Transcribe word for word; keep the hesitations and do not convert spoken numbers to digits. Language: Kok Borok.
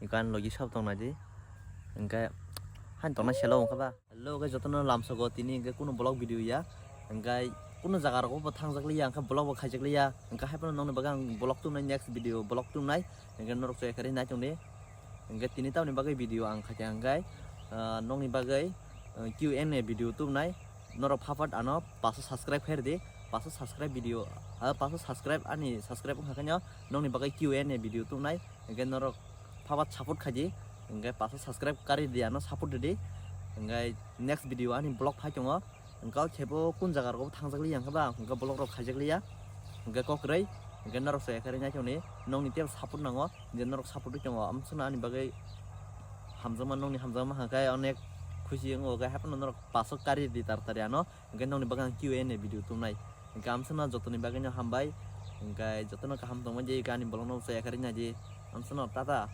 Gan logi sab tong naidi. Hingke han tongna selo wngkha ba. Hello, guys, jotono lamsogo tini hingke kuno vlog video ya. Hingke kuno jaga rogo bo thangjak liya, hingke vlog bo khaijak liya. Hingke hai phano nongni bagwi ang vlog tumnai, next video vlog tumnai. Hingke norok chaya kari nai tongdi. Hingke tini tamni bagwi video ang khaikha hingke, ah, nongni bagwi, ah, Q and A video tumnai. Norok phapat ano paso subscribe khairdi. Paso subscribe video, ah, paso subscribe ani subscribe wngkha khaino nongni bagwi Q and A video tumnai. Hingke norok phabat support khaidi, hingke paso subscribe kari di ano support ridi, hingke next video ani vlog phai tongo, hingke o khebo kun jaga rogo thangjak liya hingke ba, hingke vlog rok khaijak liya, hingke kokroi, hingke norok se kari nai tongni, nongni tei support nango, je norok support ri tongo, amswkno ani bagwi hamjakma, nongni hamjakma hingke onek khusi wngo, hingke haphano norok paso kari di tar tari ano, hingke nongni bagwi ang Q and A video tumnai. Hingke amswkno jotoni bagwino hambai. Hingke jotono kaham tongma je ani vlogno chaya kari naidi. Amswkno tata.